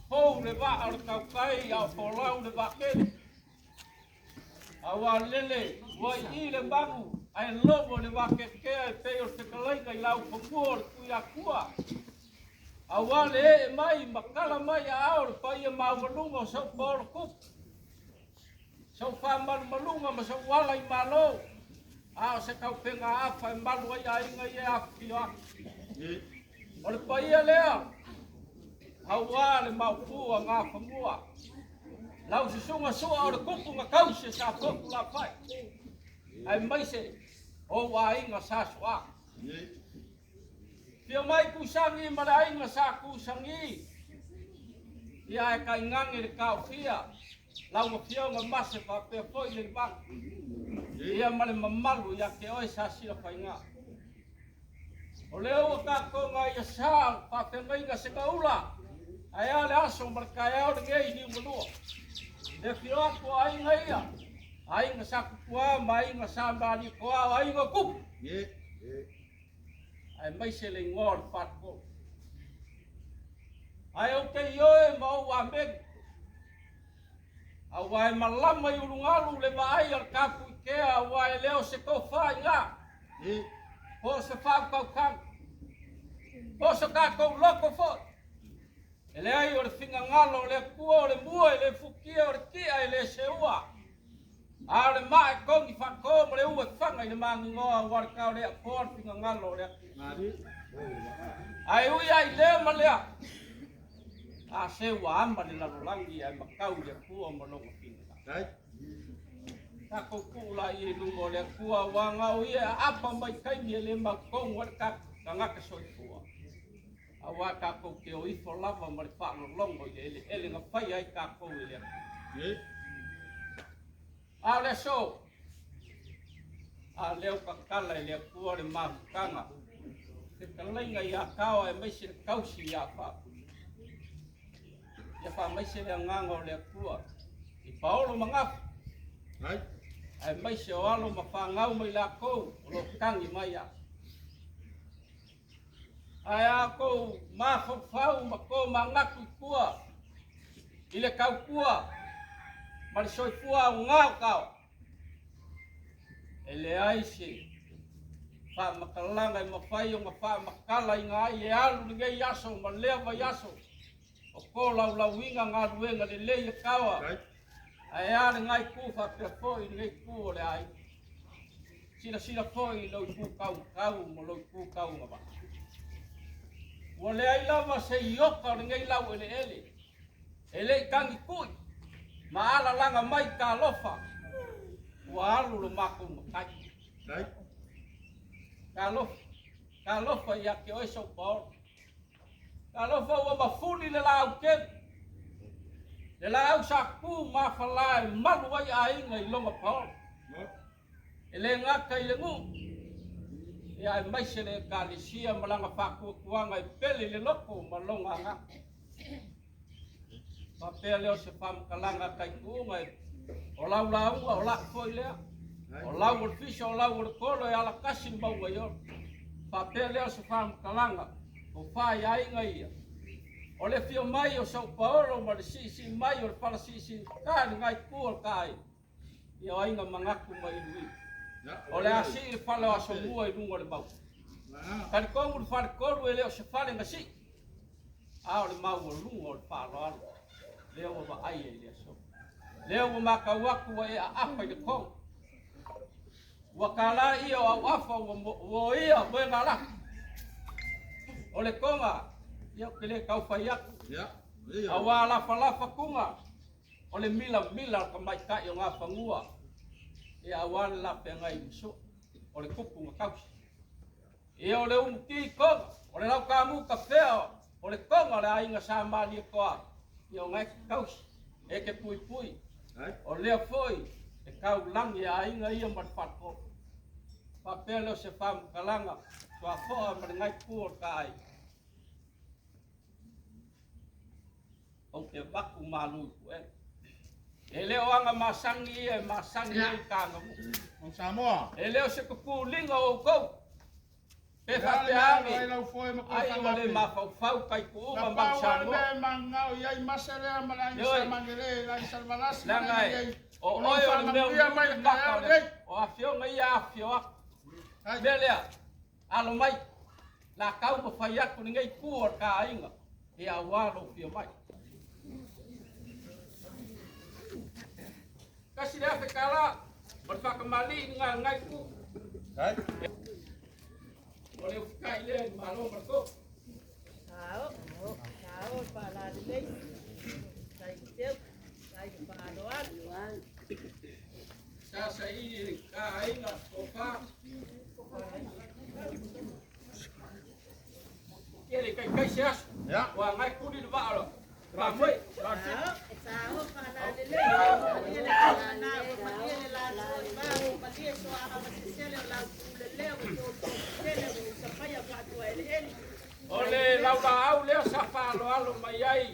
Pou le vaa o le tautai a o folau le vaatele. Aua lele ua ii le magu ae logo le vakeakea e pei o le fetalaiga i laufanua o le Tuiatua. Aua le ee mai ma tala mai aao le paia maualuga o sou paolo tupu, sou faamalumaluga ma sou ala i malo, a o se taupega afa e malu ai aiga ia e afifio atu. O le paia lea, aua le maopu a Gafanua, lau susuga Sua o le tupu na tausi e Safotulafai, aemaise ou aiga Sa Su'a. Afio mai Tusani ma le aiga Sa Tusani, ia ae tainane le taofia lau afioga Mase faapea foi le Livaga, ia ma le mamalu ia te oe Sa Silafaiga. O lea ua tatou gaia sa faafeagaiga Setaula, ae a le aso ma le taeao lenei i Niumalua. Le afio atu o aiga ia, aiga Sa Tupuā ma aiga Sa Malietoa o aiga o Tupu, aemaise le igoa o le Faletolu. Ae ou te ioe ma ou amene, aua e malama i ulugalu le vaai a le tapuikea, aua e le o se tofa i ina, po o se faautautaga, po o se tatou loto foi. E leai, o le finagalo o le Atua o le mua e le futia, o le tia e le seua, a o le maa e togi faato ma le ua e faga i le maginoa, aua le taoleapoa le finagalo o le Atua. Ae ui lava i lea ma lea, a se ua ama le lalolagi ae matau i le Atua ma lona finagalo. Tatou tuu laia i luma o le Atua, aua na o ia e aapa mai taimi e le mautonu ai le tagata soifua. Aua tatou te o ifo lava ma le faalologo i le eleele na faia ai tatou e le Atua. A o le aso, a lea ua tatala e le Atua le mafutaga, fetalaiga ia Tao aemaise le tausi ia Faapuna. Ia faamaise le agaga o le Atua i paolo ma gafa, aemaise o alo ma fanau mai lakou o lo o tagi mai a. Ae a kou mafaufau ma ko manatu i tua i le tautua ma le soifua aoga o Tao, e leai se faamatalaga e mafai ona faamatalaina ai e alu lenei aso ma lea vaiaso o tolaulauina galuega lelei a Taoa, ae a lena itu faapea foi lenei itu o le aiga. Silasila foi i lou itu taumatau ma lou itu tauagavaa. Ua leai lava se ioka o lenei laueleele e le i tagitui ma alalaga mai talofa ua alu lo matou matai. Talofa, talofa ia te oe sou paolo. Talofa ua mafuli le laau kelu, le laau sa tu mafala e malu ai aiga i lona paolo. E le gata i le nuu, ia aemaise le Ekalesia ma lana faatuatuaga e pele i le loto ma lona agaga. Faapea lea o se faamatalaga a taituuga e o lau lauga o la'u foi lea, o lau o le fiso o lau o le kolo e alatasi le mauga i ola. Faapea lea o se faamatalaga o fa i aiga ia. O le afio mai o sou paolo ma le siisii mai o le fala siisii ka i le itu o le kai. Ia o aiga manatu mai iluilu. O le a sii le fale o Asomua i luga o le mauga. Talitonu le faletolu e le o se fale na sii, a o le maualuga o le faaaloalo lea ua vaaia i le aso. Lea ua matau atu ua e aapa i le togo. Ua tala ia o auafa ua oia moegalafi. O le toga, ia ou te le tau fai atu. Aua lafalafa tuga o le milamila o le tamaitai o Gafanua, ia aua le lafeagai ma sua, o le tupu na tausi. Ia o le umuti toga, o le lautamu tafea, o le toga o le aiga Sa Malietoa, ia o na e te tausi, e te puipui, o lea foi e taulagi a aiga ia ma le faletolu. Faapea lea o se faamatalaga suafoa ma le naitu o le ta aiga. Ou te avatu malu i puega. E le o aga masani ia e masani ai le O Samoa. E le o se tupuliga o outou. Pe Le a le faapea mea alo ane, ai lau foe ma kou ai ua le fagape. mafaufau taituuga Na ma pau lava le Samoa. mea e manao i ai mase lea ma le aiga Ioe. Sa Magele, le aiga Salevalasi ma le Leaga aiga e, nei. o O lou oe o le mea faamanuia mai uli le maka taeao o le lenei. o afioga ia afio atu. Ai. Mea lea, alo mai, la kau ma fai atu lenei itu o le taaiga, ia auā lou fia mai. $1,000 o le faakamalii i lenei itu. Ai. O le ufikai lea i le Malo ma le tou. Sao, sao faalalelei, taiteu, tai faaloalo. Sa saili i le taaiga tofa. Ia le taitai se aso. Ia. Ua agai tuli le vaa o le faamoe. Sao, sao faalalelei, malie le taulana, ua malie le lasoiva, ua malie soaga ma sesele o lau pulelea, ua tototele, ua usafaia faatuaeleele. O le laulaau lea sa faaaloalo mai ai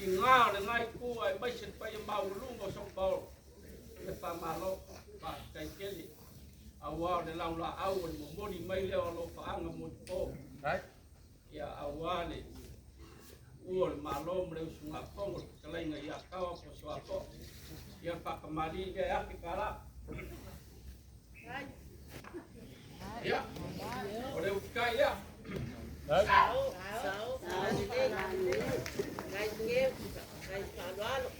i gā o lenei itu aemaise le paia maualuga o São Paulo. Le faamalo, faafetai tele. Auā o le laulaau o le momoli mai lea o alofaaga mo le po. Ai. Ia auā le ua o le Malo ma le usugafono le fetalaiga ia Taua po Suafoa. Ia faakamalii lea e $1,000. Ai, Ia, o le ufikai lea. sao, sao faalalelei, taiteu, tai faaloalo.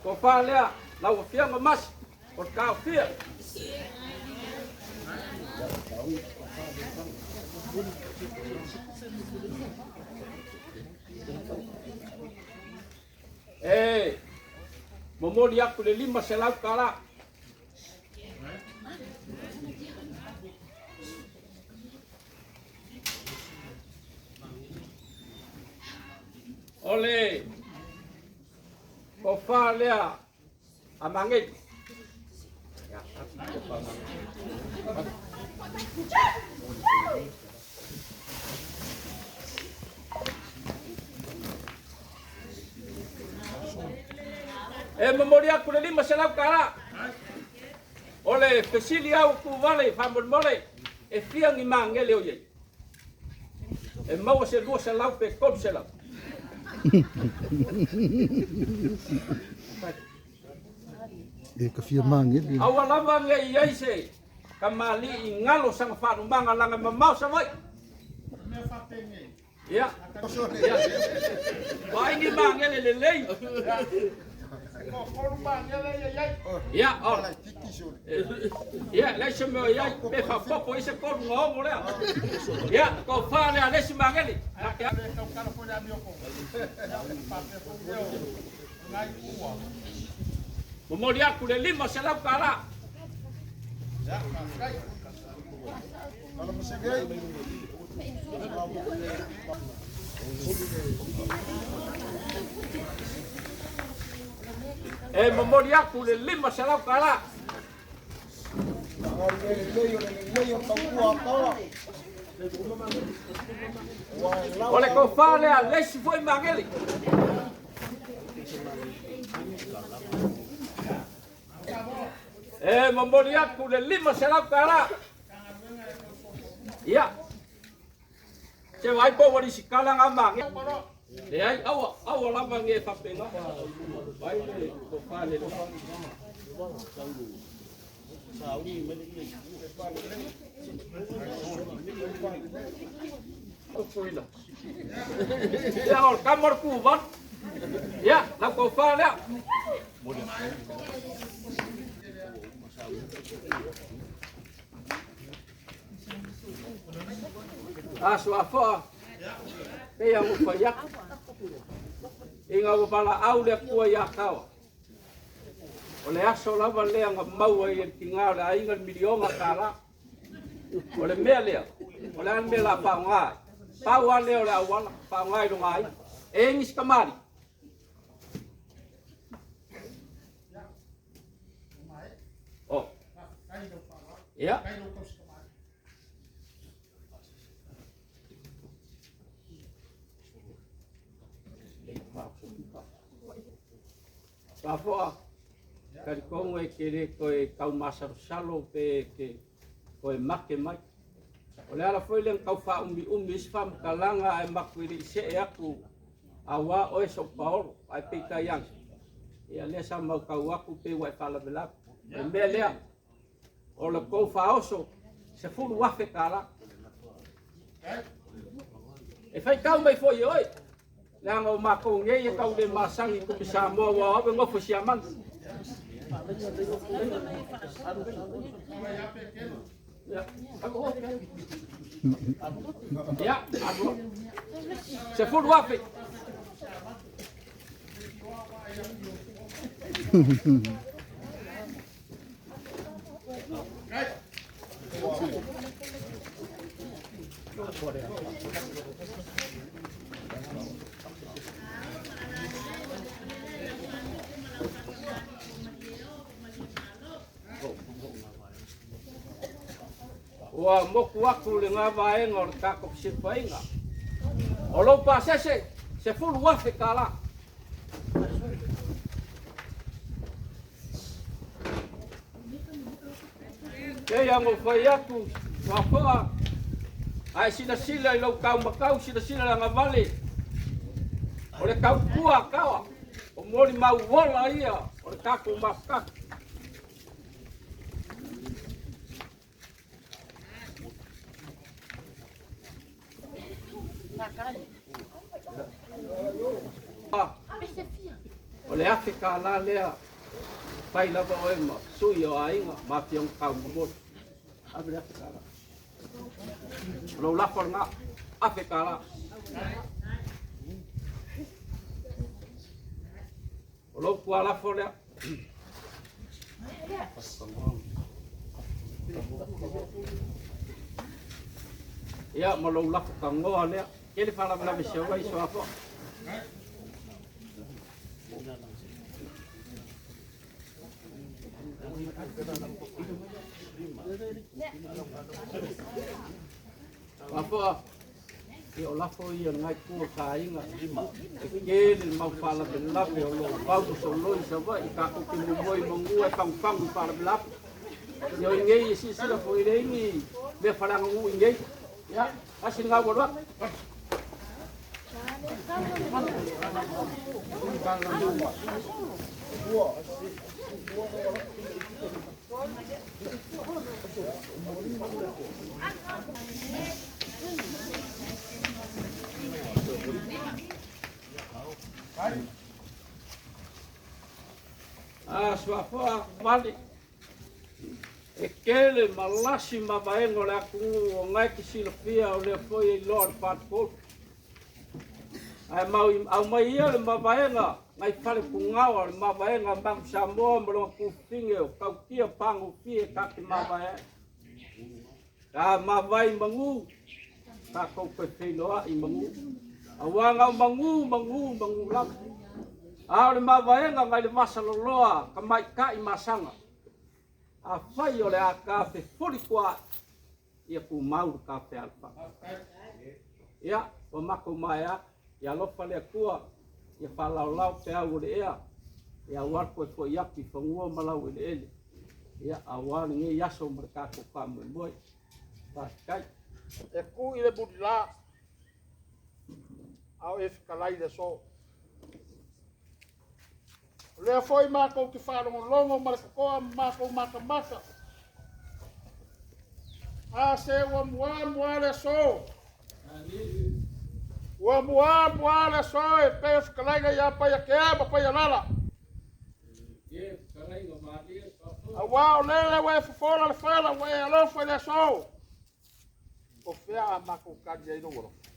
Tofa lea, lau afioga Masi, o le taofia. E momoli atu le $500. O le tofa lea a Mageli. Ia, tofa Mageli. E momoli atu le $500. O le fesili au tuvale faamolemole, e fia ni magele o iai. E maua se 200 pe 300. E ka fia mangele. Aua lava nei i ai se kamali'i i galo saga faalumaga laga mamao Savaii. Mea faapenei. Ia, ia. Ua ai ni magele lelei. Toatolu magele ia i ai. Ia, o. Ia, leai se mea o i ai, pe faaopoopo i se tolu na ono lea. Ia, tofa lea a le isi magele. Na te Le tautala foi le amioko. Ia, faapea foi lea o lenai ua. Momoli atu le $500. Ia, faafetai. E momoli atu le $500. O le tofa lea a le isi foi magele. E momoli atu le $500. Ia, se vaai po ua lisitala na magele. Leai, aua, aua lava ne faapena. Vai le tofa le Tutuila. Ia, o le tama o le tuvalu. Ia, lau tofa lea. A Suafoa, pei a ua fai atu. Ina ua valaau le Atua iā Taua. O le aso lava lea na maua ai e le tinā o le aiga le $1 miliona. O le mea lea, o le a le mea o le a faaaoga ai? Pau lava lea o le auala, faaaoga i lona aiga. E i ai nisi tamalii. O. Faafetai lau faaaloalo. Ia. Faafetai lau tausikamai. Faafo'a, talitonu e te le toe taumasalosalo pe e te toe make mai. O le ala foi lea na tau faaumiumi ai se faamatalaga ae matou e le i see atu auā oe sou paolo. Ae peitai ane, ia lea sa mautau atu pei ua e faalavelave. O le mea lea, o le tou faaoso $10,000. E faitau mai foi e oe, leaga o matou nei e tau le masani i tupe Samoa aua o au e nofo i Siamani. Ia, alu. 10,000. Ua moku atu lena vaega o le tatou fesilafaiga. O lou pasese, $10,000. Pei ona ou fai atu, Toafoa, a e silasila i lou taumatau, silasila i le agavale, o le tautua a Taoa, o molimau ola ia o le tatou mafutaga. O le $1,000 lea, fai lava oe ma sui o aiga ma afioga taumamoli. Ave le $1,000. O lou lafo lena, $1,000. O lou tualafo lea. Ia, ma lou lafo tagoa lea. Tele faalavelave se ai soafoa. Soafoa. Ia o lafo ia o lena itu o ta aiga, e tele le mau faalavelave o lo o pau ma soloi i Savaii, tatou te momoe i magua e pagupagu i faalavelave. Ia o inei e silasila foi e leai ni mea faaleaganuu i inei. Ia, tasi lena ua alu atu. A Suafoa vale e tele malasi mavaega o le atunuu o na e te silafia o lea foi e iloa o le faletolu. Ae mau aumai ia le mavaega nai fale pugaoa o le mavaega Manu Samoa ma lona tufine o tautia pagofie ta te mavae ai. Ta mavae i manu, tatou toe feiloai i manu. Aua na o manu, manu, manu lava. A o le mavaega nai le vasaloloa tamaitai masaga. Afai o le a ta fefuli tuaai, ia tumau le ta fealofani. Ia, ua matou maea, ia alofa le Atua, ia faalaolao peau o le ea, ia aua le toe foi atu i fanua ma laueleele, ia aua lenei aso ma le tatou faamoemoe. Faafetai. E ku i le mulila, a o e fetalai i le aso. O lea foi matou te faalogologo ma le totoa ma matou matamata. A se ua muā muā le aso. Ua muā muā le aso e pei o fetalaiga ia Paiatea ma Paialala. Aua o lele ua e fofola le fala ua e alofa i le aso. O fea a matou tali ai lou alofa?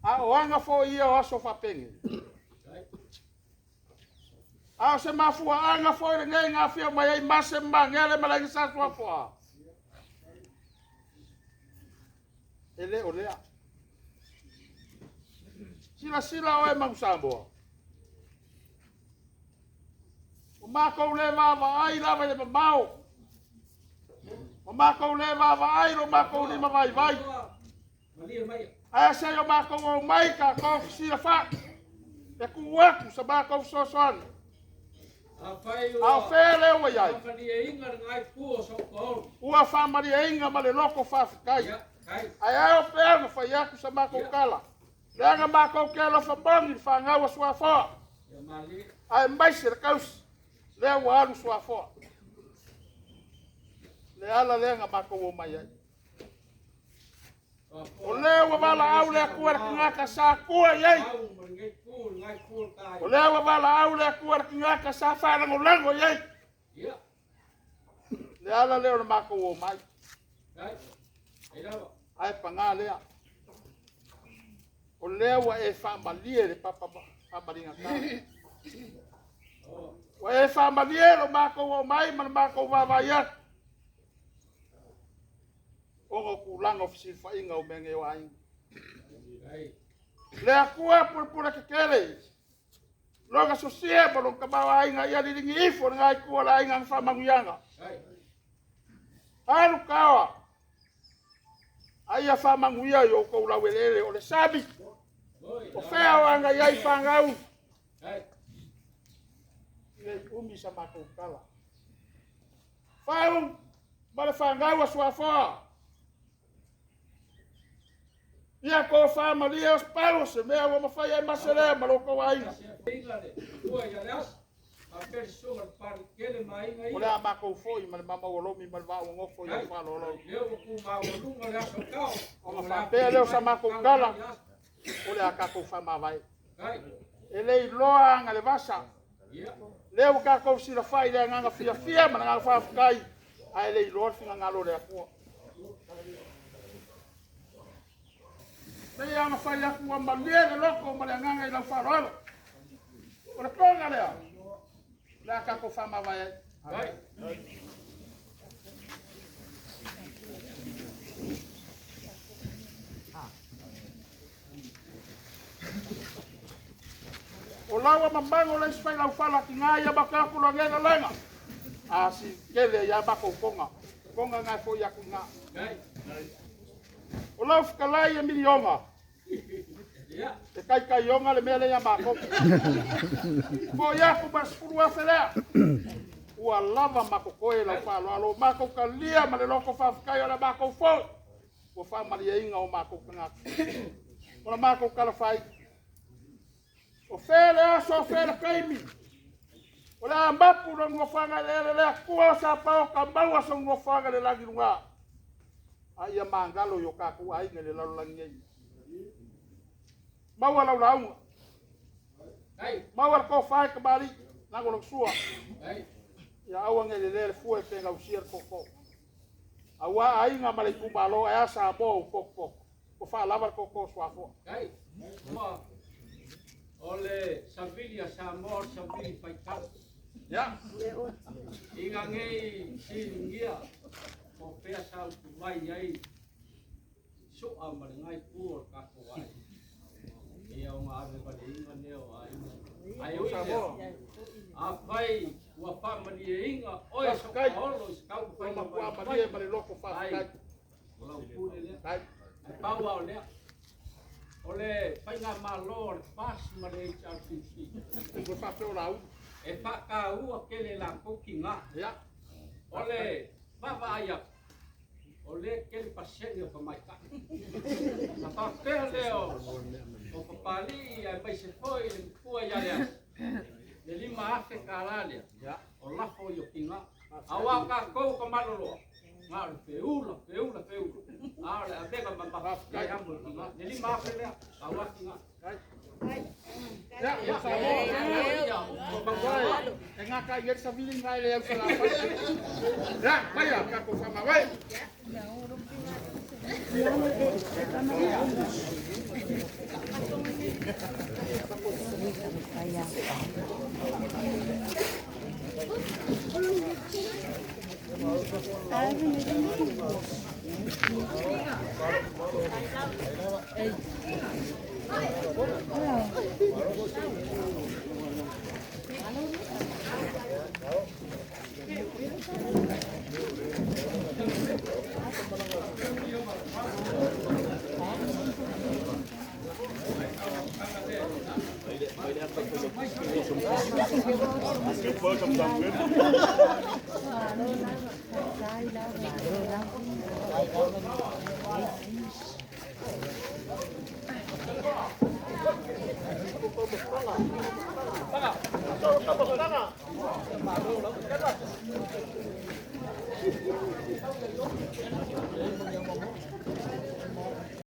A o aga foi ia o aso faapenei. A o se mafuaaga foi lenei na afio mai ai Mase ma Magele ma le Aiga Sa Tuafoa. E le o lea. Silasila oe Manu Samoa. Ua matou le vaavaai lava i le mamao. Ua matou le vaavaai i lo matou lima vaivai. Ae se i o matou omai tatou fesilafai. E tuu atu sa matou fesoasoani. A o fea lea ua i ai? Ua faamalieina ma le loto faafetai. Ae ao pea ona fai atu sa matou tala, leaga matou te alofa moni i le fanau a Suafoa, aemaise le tausi lea ua alu Suafoa. Le ala lea na matou omai ai. O lea ua valaau le Atua i le tagata sa tua i ai. O lea ua valaau le Atua i le tagata sa faalagolago i ai. Le ala lea o le matou omai. Ae paga lea, o lea ua e faamalie le papa faamaligata. Ua e faamalie lo matou omai ma le matou vaavaai atu. Ona o tulaga o fesilafaiga o mea nei o aiga. Le Atua pulepule tetele, lona sosia ma lona tamaoaiga ia liligi ifo le itu o le aiga na faamanuiaga. Alu taoa, a ia faamanuia i outou laueleele o le sami, o fea o agai ai fanau, nei umi sa matou tala. Fau ma le fanau a Suafoa. Ia tofa malie o pau o se mea ua mafai ai maselea ma lo tou aiga. O le a matou foi ma le mamaualomi ma le vaauagofo i au faaaloalo. Ona faapea lea o sa matou tala, o le a tatou faamavae. E le iloa aga le vasa. Lea ua tatou silafai i le agaga fiafia ma le agaga faafetai, ae le iloa le finagalo o le Atua. Nei ona fai atu ua malie le loto ma le agaga i lau faaaloalo. O le toga lea, o le a tatou faamavae ai. O laua mamago le isi fai lau fala ki ngā ia maka aku lo ngena lenga. A si kele ia makou konga. Konga ngai fo ia ku ngā. O lau whakalai e milionga. E kai kai onga le mea le ia mākou. Fo ia ku mas furu afe lea. Ua lava makokoe lau faaaloalo. Makou kalia ma le loko faafetai o le makou foi. Ua faamalieina o makou tagata. O le makou talafai. O fea le aso, o fea le taimi. O le a mapu lo nofoaga i le ele le Atua o sa paoka maua so nofoaga le lagi luga. A ia mangalo i o tatou aiga i le lalolagi nei. Maua lau lauga. Maua le tofa e kamali'i, lagolagosua. Ia aua nei lelea le fua e pegausia le tootoo. Aua aiga ma le itumalo ae a Samoa ua potopoto. Ua faalava le tootoo o Suafoa. O le savili a Samoa o le savili faitau. Ia. Ina nei siligia o fea sa utu mai ai soa ma le ngai pu o le tatou aiga. Ia ona ave valeiga lea o aiga. Ae ui lea, afai ua faamalieina oe Sokaolo i se taumafaiga Ua mai malie ma le loto faafetai. O lau pule lea. Ai. Ae pau lava o lea, o le faigamalo o le FAS ma le HRPP. Ua faapea o laulu. E faataua tele latou tina. Ia. O le vaavaai atu, o lea e tele pasene o tamaitai. Na faapea lea o Papalii aemaise foi le matua ia Leasi, le $5,000 lea, o lafo i o tina. Aua o tatou ka maloloa, na o le feula, feula, feula. A o le avega mamafa, e amo i tina. Le $5,000 lea, aua tina. Ia, Ia, Samoa. ia, upu E ngā kai e savili ngai le au sala fai. Ia, mai a tatou faamavae.